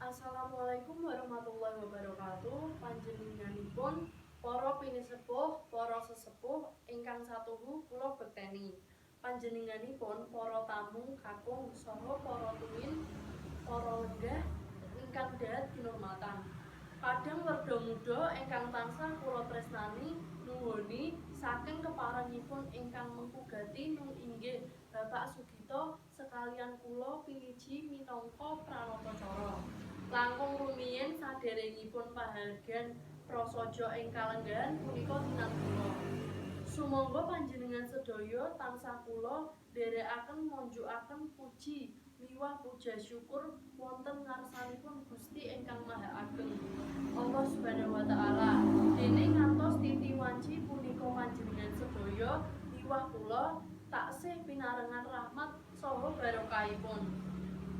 Assalamualaikum warahmatullahi wabarakatuh. Panjenenganipun para pinisepuh, para sesepuh ingkang satuhu kula bekteni. Panjenenganipun para tamu kakung saha para tuwin, para lenggah ingkang dahat kinurmatan. Kadang werda muda ingkang tansah kula tresnani nuwuni saking keparengipun ingkang mengku gati mung inggih Bapak Sugito sekalian kula piniji minangka pranatacara. Langkung rumiyin saderengipun pahargyan prasaja ing kalenggahan punika tinamtu. Sumangga panjenengan sedaya tansah kula nderekaken monjukaken puji miwah puja syukur wonten ngarsanipun Gusti ingkang Maha Ageng Allah Subhanahu wa taala. Dene ngantos titi wanci punika panjenengan sedaya miwah kula taksih pinarengan rahmat saha barokahipun.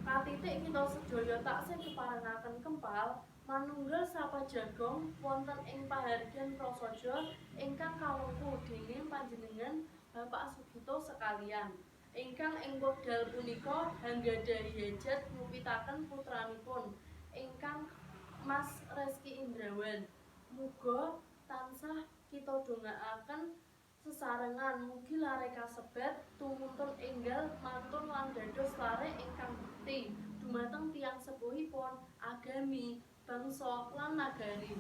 Katitik kita sedaya taksih keparengaken kempal manunggal sapa jagong wonten ing pahargyan prasaja ingkang kawengku dening panjenengan Bapak Sugito sekalian. Ingkang ing wekdal punika hanggadhahi hajat ngupitaken putranipun ingkang Mas Reski Indrawan. Muga tansah kita dongaaken sesarengan mugi lare kasebat tumuntun enggal mantun lan dados lare ingkang bekti dumateng tiyang sepuhipun, agami, bangsa lan nagari.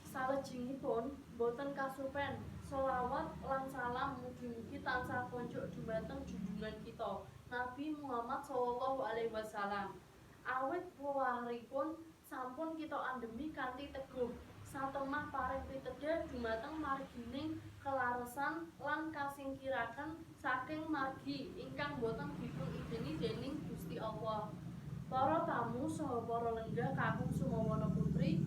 Salajengipun boten kasupen sholawat lan salam mugi-mugi tansah konjuk dumateng junjungan kita Nabi Muhammad sallallahu alaihi wasallam. Awit wewaripun sampun kita andhemi kanthi teguh satemah paring pitedhah dumateng margining kelaresan lan kasingkiraken saking margi ingkang boten dipun ideni dening Gusti Allah. Para tamu saha para lenggah kakung Sumawana Putri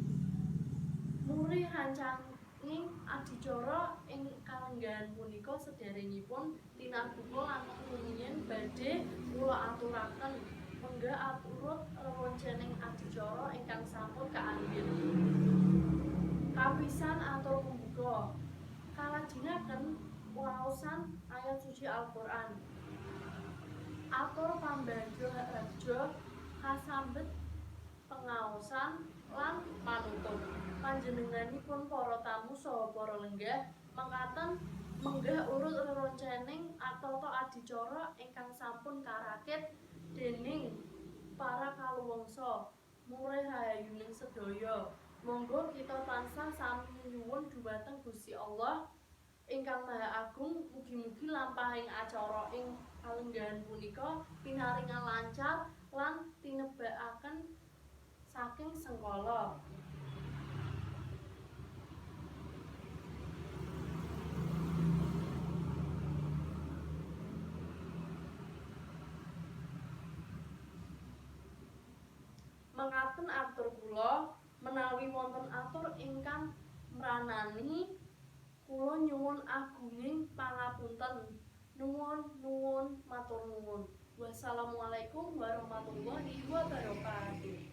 muri rancanging adicara ing kalenggahan punika sederengipun tinabuka langkung rumiyin badhe kula aturaken menggah aturut rerencening adicara ingkang sampun kaanggit. Kapisan atur pembuka kalajengaken waosan ayat suci Al-Qur'an. Atur pambagya harja kasambet pengaosan lan panutup. Panjenenganipun para tamu saha para lenggah mekaten menggah urut rerencening tata adicara ingkang sampun karakit dening para kaluwangsa murih rahayuning sedaya. Monggo kita tansah sami nyuwun dhumateng Gusti Allah ingkang Maha Agung mugi-mugi lampahing acara ing kalenggahan punika pinaringan lancar lan tinebakaken saking sengkala. Mekaten atur kula menawi wonten atur ingkang mranani kula nyuwun agunging pangapunten. Nuwun nuwun matur nuwun. Wassalamualaikum warahmatullahi wabarakatuh.